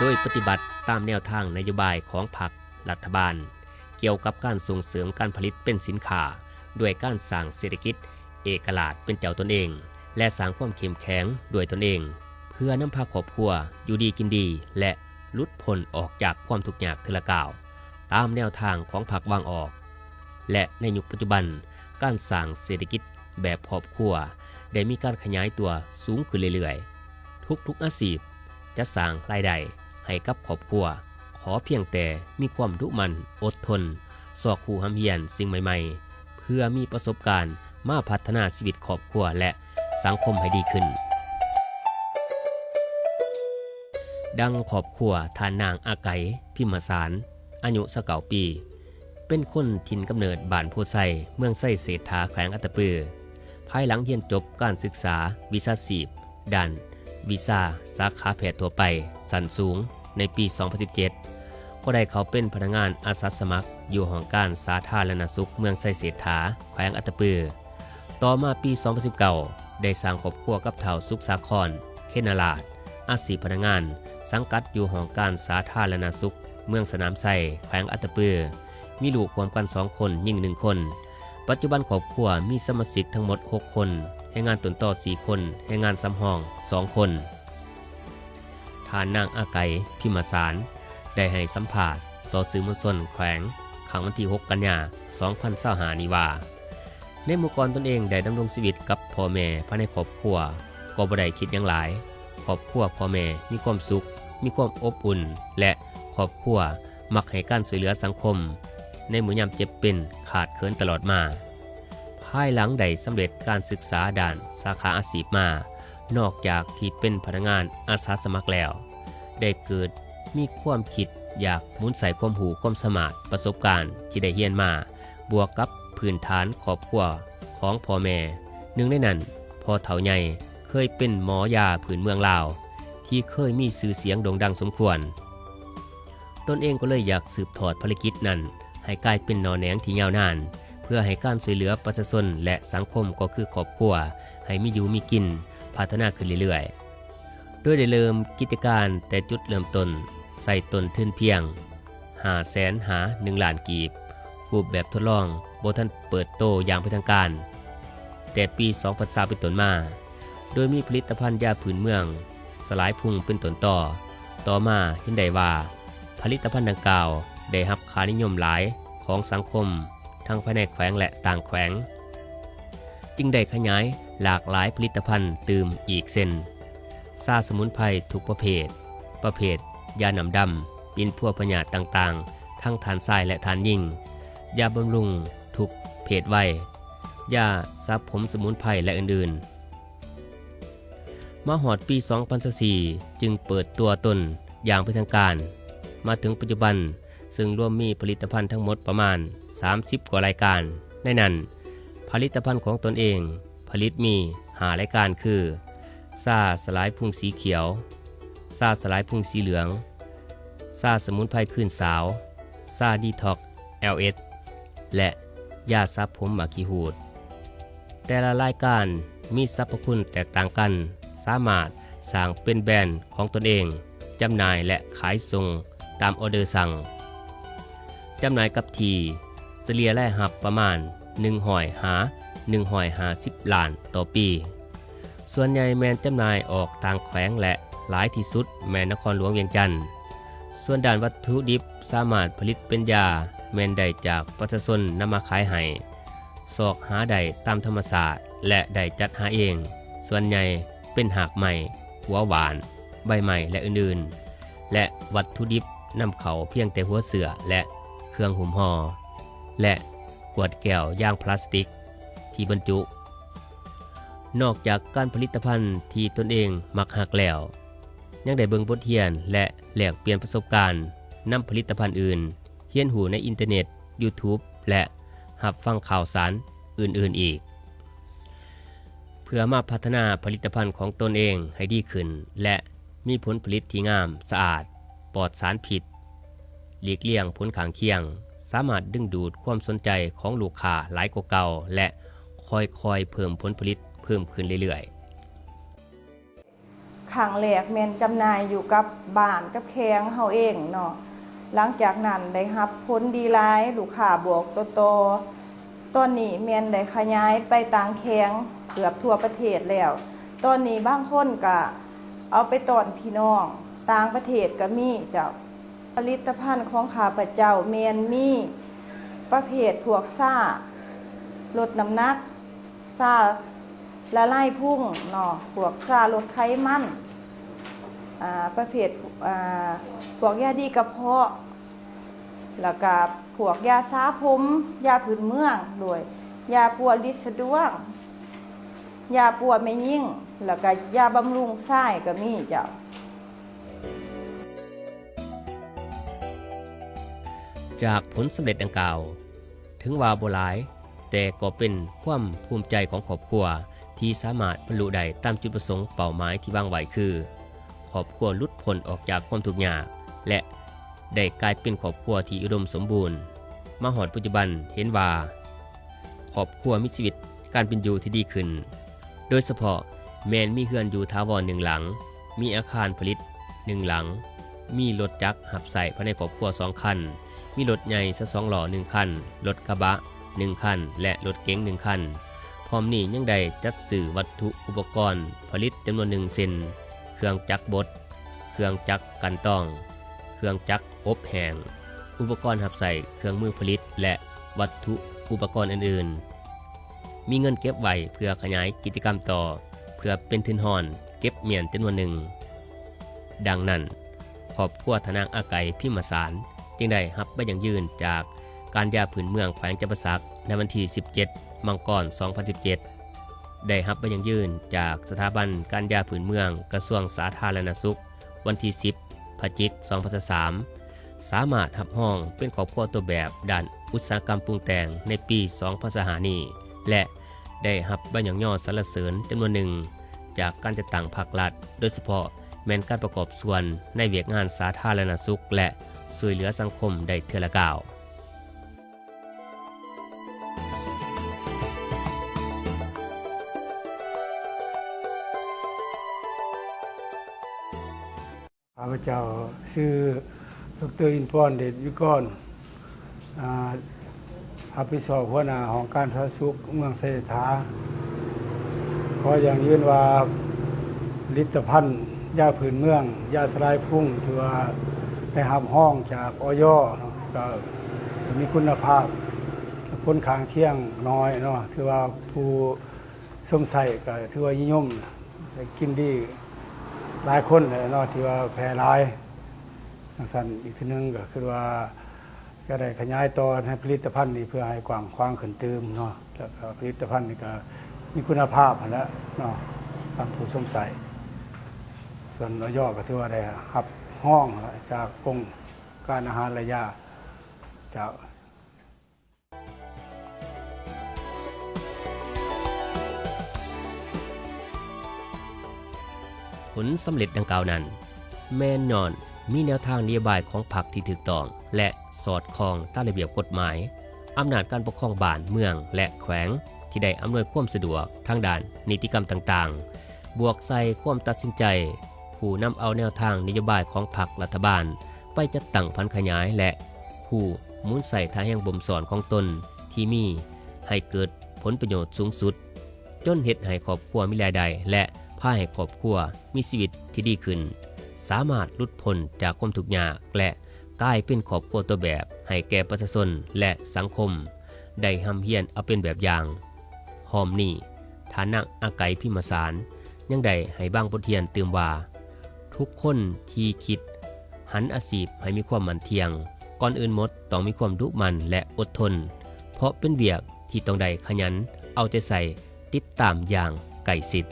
ໂດຍປະຕິບັດຕາມແນວທາງນະໂຍບາຍຂອງພັກ, ລັດຖະບານ ກ່ຽວກັບການສົ່ງເສີມການຜະລິດເປັນສິນຄ້າ ດ້ວຍການສ້າງເສດຖະກິດເອກະລາດເປັນເຈົ້າຕົນເອງ ແລະ ສ້າງຄວາມເຂັ້ມແຂງດ້ວຍຕົນເອງ ເພື່ອນຳພາຄອບຄົວຢູ່ດີກິນດີ ແລະ ຫຼຸດພົ້ນອອກຈາກຄວາມທຸກຍາກເທື່ອລະກ້າວ ຕາມແນວທາງຂອງພັກວາງອອກ. ແລະ ໃນຍຸກປັດຈຸບັນ, ການສ້າງເສດຖະກິດແບບຄອບຄົວໄດ້ມີການຂະຫຍາຍຕົວສູງຂຶ້ນເລື້ອຍໆ. ທຸກໆອາຊີບຈະສ້າງລາຍໄດ້ໃຫ້ກັບຄອບຄົວ, ຂໍພຽງແຕ່ມີຄວາມດຸໝັ່ນ, ອົດທົນ, ຊອກຮູ້ຮ່ຳຮຽນສິ່ງໃໝ່ໆ ເພື່ອມີປະສົບການມາພັດທະນາຊີວິດຄອບຄົວ ແລະ ສັງຄົມໃຫ້ດີຂຶ້ນ. ດັ່ງຄອບຄົວທ່ານນາງອາໄກ ພິມມະສານ ອາຍຸຊາວເກົ້າປີ, ເປັນຄົນຖິ່ນກຳເນີດບ້ານໂພໄຊ, ເມືອງໄຊເສດຖາ, ແຂວງອັດຕະປື. ພາຍຫຼັງຮຽນຈົບການສຶກສາວິຊາຊີບດ້ານວິຊາສາຂາແພດທົ່ວໄປຊັ້ນສູງໃນປີສອງພັນສິບເຈັດ ກໍໄດ້ເຂົ້າເປັນພະນັກງານອາສາສະໝັກຢູ່ຫ້ອງການສາທາລະນະສຸກເມືອງໄຊເສດຖາ, ແຂວງອັດຕະປື. ຕໍ່ມາປີສອງພັນສິບເກົ້າ ໄດ້ສ້າງຄອບຄົວກັບທ້າວ ສຸກສາຄອນ ເຄນນະລາດ, ອາຊີບພະນັກງານ, ສັງກັດຢູ່ຫ້ອງການສາທາລະນະສຸກເມືອງສະໜາມໄຊ, ແຂວງອັດຕະປື, ມີລູກຮ່ວມກັນສອງຄົນ, ຍິງໜຶ່ງຄົນ. ປັດຈຸບັນຄອບຄົວມີສະມາຊິກທັງໝົດຫົກຄົນ, ແຮງງານຕົ້ນຕໍສີ່ຄົນ, ແຮງງານສຳຮອງສອງຄົນ. ທ່ານນາງອາໄກ ພິມມະສານ ໄດ້ໃຫ້ສຳພາດຕໍ່ສື່ມວນຊົນແຂວງ ຄັ້ງວັນທີຫົກ ກັນຍາ ສອງພັນຊາວຫ້ານີ້ວ່າ, ໃນເມື່ອກ່ອນຕົນເອງໄດ້ດຳລົງຊີວິດກັບພໍ່ແມ່ພາຍໃນຄອບຄົວ ກໍບໍ່ໄດ້ຄິດຫຍັງຫຼາຍ. ຄອບຄົວພໍ່ແມ່ມີຄວາມສຸກ, ມີຄວາມອົບອຸ່ນ ແລະ ຄອບຄົວມັກໃຫ້ການຊ່ວຍເຫຼືອສັງຄົມໃນມື້ຍາມເຈັບເປັນຂາດເຂີນຕະຫຼອດມາ. ພາຍຫຼັງໄດ້ສຳເລັດການສຶກສາດ້ານສາຂາອາຊີບມາ, ນອກຈາກທີ່ເປັນພະນັກງານອາສາສະໝັກແລ້ວ, ໄດ້ເກີດມີຄວາມຄິດຢາກໝູນໃຊ້ຄວາມຮູ້ຄວາມສາມາດ, ປະສົບການທີ່ໄດ້ຮຽນມາ, ບວກກັບພື້ນຖານຄອບຄົວຂອງພໍ່ແມ່, ໜຶ່ງໃນນັ້ນ ພໍ່ເຖົ້າໃຫຍ່ເຄີຍເປັນໝໍຢາພື້ນເມືອງລາວ ທີ່ເຄີຍມີຊື່ສຽງໂດ່ງດັງສົມຄວນ. ຕົນເອງກໍເລີຍຢາກສືບທອດພາລະກິດນັ້ນໃຫ້ກາຍເປັນໜໍ່ແໜງທີ່ຍາວນານ, ເພື່ອໃຫ້ການຊ່ວຍເຫຼືອປະຊາຊົນ ແລະ ສັງຄົມ ກໍຄືຄອບຄົວ ໃຫ້ມີຢູ່ມີກິນ, ພັດທະນາຂຶ້ນເລື້ອຍໆ. ໂດຍໄດ້ເລີ່ມກິດຈະການແຕ່ຈຸດເລີ່ມຕົ້ນ, ໃຊ້ຕົ້ນທຶນພຽງຫ້າແສນຫາໜຶ່ງລ້ານກີບ, ຮູບແບບທົດລອງບໍ່ທັນເປີດໂຕຢ່າງເປັນທາງການ ແຕ່ປີສອງພັນຊາວເປັນຕົ້ນມາ, ໂດຍມີຜະລິດຕະພັນຢາພື້ນເມືອງ ສະຫຼາຍພຸງເປັນຕົ້ນຕໍ. ຕໍ່ມາເຫັນໄດ້ວ່າ ຜະລິດຕະພັນດັ່ງກ່າວໄດ້ຮັບຄ່ານິຍົມຫຼາຍຂອງສັງຄົມ ທັງພາຍໃນແຂວງ ແລະ ຕ່າງແຂວງ, ຈຶ່ງໄດ້ຂະຫຍາຍຫຼາກຫຼາຍຜະລິດຕະພັນຕື່ມອີກ ເຊັ່ນ ຊາສະໝຸນໄພທຸກປະເພດ, ປະເພດຢານ້ຳດຳ, ປິ່ນປົວພະຍາດຕ່າງໆ ທັງທ່ານຊາຍ ແລະ ທ່ານຍິງ, ຢາບຳລຸງທຸກເພດໄວ, ຢາສະຜົມສະໝຸນໄພ ແລະ ອື່ນໆ. ມາຮອດປີສອງພັນຊາວສີ່ ຈຶ່ງເປີດຕົວຕົນຢ່າງເປັນທາງການ. ມາເຖິງປັດຈຸບັນ, ເຊິ່ງລວມມີຜະລິດຕະພັນທັງໝົດປະມານສາມສິບກວ່າລາຍການ. ໃນນັ້ນ, ຜະລິດຕະພັນຂອງຕົນເອງຜະລິດມີຫ້າລາຍການ ຄື ຊາສະຫຼາຍພຸງສີຂຽວ, ຊາສະຫຼາຍພຸງສີເຫຼືອງ, ຊາສະໝຸນໄພຄືນສາວ, ຊາດີທັອກ ແອລເອັດ ແລະ ຢາສະຜົມໝາກຂີ້ຫູດ. ແຕ່ລະລາຍການມີສັບພະຄຸນແຕກຕ່າງກັນ, ສາມາດສ້າງເປັນແບຣນຂອງຕົນເອງ, ຈຳໜ່າຍ ແລະ ຂາຍສົ່ງຕາມອໍເດີສັ່ງ, ຈຳໜ່າຍກັບທີ່ສະເລ່ຍລາຍຮັບປະມານໜຶ່ງຮ້ອຍຫາໜຶ່ງຮ້ອຍຫ້າສິບລ້ານຕໍ່ປີ. ສ່ວນໃຫຍ່ແມ່ນຈຳໜ່າຍອອກຕ່າງແຂວງ ແລະ ຫຼາຍທີ່ສຸດແມ່ນນະຄອນຫຼວງວຽງຈັນ. ສ່ວນດ້ານວັດຖຸດິບສາມາດຜະລິດເປັນຢາ ແມ່ນໄດ້ຈາກປະຊາຊົນນຳມາຂາຍໃຫ້, ຊອກຫາໄດ້ຕາມທຳມະຊາດ ແລະ ໄດ້ຈັດຫາເອງ, ສ່ວນໃຫຍ່ເປັນຮາກໄມ້, ຫົວຫວ່ານ, ໃບໄມ້ ແລະ ອື່ນໆ ແລະ ວັດຖຸດິບນຳເຂົ້າພຽງແຕ່ຫົວເຊື້ອ ແລະ ເຄື່ອງຫຸ້ມຫໍ່ ແລະ ກວດແກ້ວຢາງພລາສຕິກທີ່ບັນຈຸ. ນອກຈາກການຜະລິດຕະພັນທີ່ຕົນເອງມັກຮັກແລ້ວ, ຍັງໄດ້ເບິ່ງບົດຮຽນ ແລະ ແລກປ່ຽນປະສົບການນຳຜະລິດຕະພັນອື່ນ, ຮຽນຮູ້ໃນອິນເຕີເນັດ, ຢູທູບ ແລະ ຮັບຟັງຂ່າວສານອື່ນໆອີກ, ເພື່ອມາພັດທະນາຜະລິດຕະພັນຂອງຕົນເອງໃຫ້ດີຂຶ້ນ ແລະ ມີຜົນຜະລິດທີ່ງາມ, ສະອາດ, ປອດສານພິດ, ຫຼີກລ່ຽງຜົນຂ້າງຄຽງ, ສາມາດດຶງດູດຄວາມສົນໃຈຂອງລູກຄ້າຫຼາຍກວ່າເກົ່າ ແລະ ຄ່ອຍໆເພີ່ມຜົນຜະລິດເພີ່ມຂຶ້ນເລື້ອຍໆ. ຄັ້ງແລກແມ່ນຈຳໜ່າຍຢູ່ກັບບ້ານກັບແຂວງເຮົາເອງເນາະ, ຫຼັງຈາກນັ້ນໄດ້ຮັບຜົນດີຫຼາຍ, ລູກຄ້າບອກຕໍ່ໆ. ຕອນນີ້ແມ່ນໄດ້ຂະຫຍາຍໄປຕ່າງແຂວງເກືອບທົ່ວປະເທດແລ້ວ. ຕອນນີ້ບາງຄົນກະເອົາໄປຕ້ອນພີ່ນ້ອງຕ່າງປະເທດກະມີເຈົ້າ. ຜະລິດຕະພັນຂອງຂ້າພະເຈົ້າແມ່ນມີປະເພດພວກຊາລົດນ້ຳໜັກ, ຊາລະລາຍພຸງເນາະ, ພວກຊາລົດໄຂມັນ, ອາ ປະເພດ ອາ ພວກຢາດີກະເພາະ, ແລ້ວກະພວກຢາສະຜົມ, ຢາພື້ນເມືອງໂດຍ, ຢາປົວລິດສະດວງ, ຢາປົວແມ່ຍິງ, ແລ້ວກະຢາບຳລຸງຊາຍກະມີເຈົ້າ. ຈາກຜົນສຳເລັດດັ່ງກ່າວ, ເຖິງວ່າບໍ່ຫຼາຍ, ແຕ່ກໍເປັນຄວາມພູມໃຈຂອງຄອບຄົວທີ່ສາມາດບັນລຸໄດ້ຕາມຈຸດປະສົງເປົ້າໝາຍທີ່ວາງໄວ້ ຄື ຄອບຄົວຫຼຸດພົ້ນອອກຈາກຄວາມທຸກຍາກ ແລະ ໄດ້ກາຍເປັນຄອບຄົວທີ່ອຸດົມສົມບູນ. ມາຮອດປັດຈຸບັນເຫັນວ່າ ຄອບຄົວມີຊີວິດການເປັນຢູ່ທີ່ດີຂຶ້ນ, ໂດຍສະເພາະແມ່ນມີເຮືອນຢູ່ຖາວອນໜຶ່ງຫຼັງ, ມີອາຄານຜະລິດໜຶ່ງຫຼັງ, ມີລົດຈັກຮັບໃຊ້ພາຍໃນຄອບຄົວສອງຄັນ, ມີລົດໃຫຍ່ຊາວສອງລໍ້ໜຶ່ງຄັນ, ລົດກະບະໜຶ່ງຄັນ ແລະ ລົດເກັງໜຶ່ງຄັນ. ພ້ອມນີ້ຍັງໄດ້ຈັດຊື້ວັດຖຸອຸປະກອນຜະລິດຈຳນວນໜຶ່ງ ເຊັ່ນ ເຄື່ອງຈັກບົດ, ເຄື່ອງຈັກກັ່ນຕອງ, ເຄື່ອງຈັກອົບແຫ້ງ, ອຸປະກອນຮັບໃຊ້ເຄື່ອງມືຜະລິດ ແລະ ວັດຖຸອຸປະກອນອື່ນໆ. ມີເງິນເກັບໄວ້ເພື່ອຂະຫຍາຍກິດຈະກຳຕໍ່ ເພື່ອເປັນທຶນຮອນເກັບມ້ຽນຈຳນວນໜຶ່ງ. ດັ່ງນັ້ນ, ຄອບຄົວທ່ານນາງອາໄກ ພິມມະສານ ຈຶ່ງໄດ້ຮັບໃບຢັ້ງຢືນຈາກການຢາພື້ນເມືອງແຂວງຈຳປາສັກ ໃນວັນທີສິບເຈັດ ມັງກອນ ສອງພັນສິບເຈັດ, ໄດ້ຮັບໃບຢັ້ງຢືນຈາກສະຖາບັນການຢາພື້ນເມືອງ ກະຊວງສາທາລະນະສຸກ ວັນທີສິບ ພະຈິກ ສອງພັນຊາວສາມ ສາມາດຮັບຮອງເປັນຄອບຄົວຕົວແບບດ້ານອຸດສາຫະກຳປຸງແຕ່ງໃນປີສອງພັນຊາວຫ້ານີ້ ແລະ ໄດ້ຮັບໃບຍ້ອງຍໍສັນລະເສີນຈຳນວນໜຶ່ງຈາກການຈັດຕັ້ງພາກລັດ, ໂດຍສະເພາະແມ່ນການປະກອບສ່ວນໃນວຽກງານສາທາລະນະສຸກ ແລະ ຊ່ວຍເຫຼືອສັງຄົມໄດ້ເທື່ອລະກ້າວ. ຂ້າພະເຈົ້າຊື່ ດຣ. ອິນປອນ ເດດວິກອນ ອາ ຮັບຜິດຊອບຫົວໜ້າຫ້ອງການສາທາລະນະສຸກເມືອງໄຊເສດຖາ ຂໍຢັ້ງຢືນວ່າ ຜະລິດຕະພັນຢາພື້ນເມືອງ ຢາສະລາຍພຸງ ຖືວ່າໄດ້ຮັບຮອງຈາກ ອຢ ເນາະ ກະມີຄຸນນະພາບ ແລະ ຜົນຂ້າງຄຽງໜ້ອຍເນາະ ຖືວ່າຜູ້ຊົມໃຊ້ກະຖືວ່ານິຍົມ ໄດ້ກິນດີຫຼາຍຄົນແຫຼະເນາະ ທີ່ວ່າແຜ່ຫຼາຍ. ຈັ່ງຊັ້ນອີກເທື່ອໜຶ່ງກໍຄືວ່າຈະໄດ້ຂະຫຍາຍຕໍ່ໃນຜະລິດຕະພັນນີ້ ເພື່ອໃຫ້ກວ້າງຂວາງຂຶ້ນຕື່ມເນາະ ແລ້ວກໍຜະລິດຕະພັນນີ້ກໍມີຄຸນນະພາບຫັ້ນແຫຼະເນາະ ຕາມຜູ້ຊົມໃຊ້. ສ່ວນ ອຢ ກໍຖືວ່າໄດ້ຮັບຮອງແລ້ວຈາກກົມການອາຫານ ແລະ ຢາ ເຈົ້າ. ຜົນສຳເລັດດັ່ງກ່າວນັ້ນ ແມ່ນຍ້ອນມີແນວທາງນະໂຍບາຍຂອງພັກທີ່ຖືກຕ້ອງ ແລະ ສອດຄ່ອງຕາມລະບຽບກົດໝາຍ, ອຳນາດການປົກຄອງບ້ານ, ເມືອງ ແລະ ແຂວງ ທີ່ໄດ້ອຳນວຍຄວາມສະດວກທາງດ້ານນິຕິກຳຕ່າງໆ, ບວກໃສ່ຄວາມຕັດສິນໃຈຜູ້ນຳເອົາແນວທາງນະໂຍບາຍຂອງພັກລັດຖະບານ ໄປຈັດຕັ້ງຜັນຂະຫຍາຍ ແລະ ຜູ້ໝູນໃຊ້ທ່າແຮງບົ່ມຊ້ອນຂອງຕົນທີ່ມີໃຫ້ເກີດຜົນປະໂຫຍດສູງສຸດ, ຈົນເຮັດໃຫ້ຄອບຄົວມີລາຍໄດ້ ແລະ ພາໃຫ້ຄອບຄົວມີຊີວິດທີ່ດີຂຶ້ນ, ສາມາດຫຼຸດພົ້ນຈາກຄວາມທຸກຍາກ ແລະ ກາຍເປັນຄອບຄົວຕົວແບບໃຫ້ແກ່ປະຊາຊົນ ແລະ ສັງຄົມ ໄດ້ຮ່ຳຮຽນເອົາເປັນແບບຢ່າງ. ພ້ອມນີ້, ທ່ານນາງອາໄກ ພິມມະສານ ຍັງໄດ້ໃຫ້ບາງບົດຮຽນຕື່ມວ່າ ທຸກຄົນທີ່ຄິດຫັນອາຊີບໃຫ້ມີຄວາມໝັ້ນທ່ຽງ, ກ່ອນອື່ນໝົດຕ້ອງມີຄວາມດຸໝັ່ນ ແລະ ອົດທົນ, ເພາະເປັນວຽກທີ່ຕ້ອງໄດ້ຂະຫຍັນເອົາໃຈໃສ່ ຕິດຕາມຢ່າງໃກ້ຊິດ.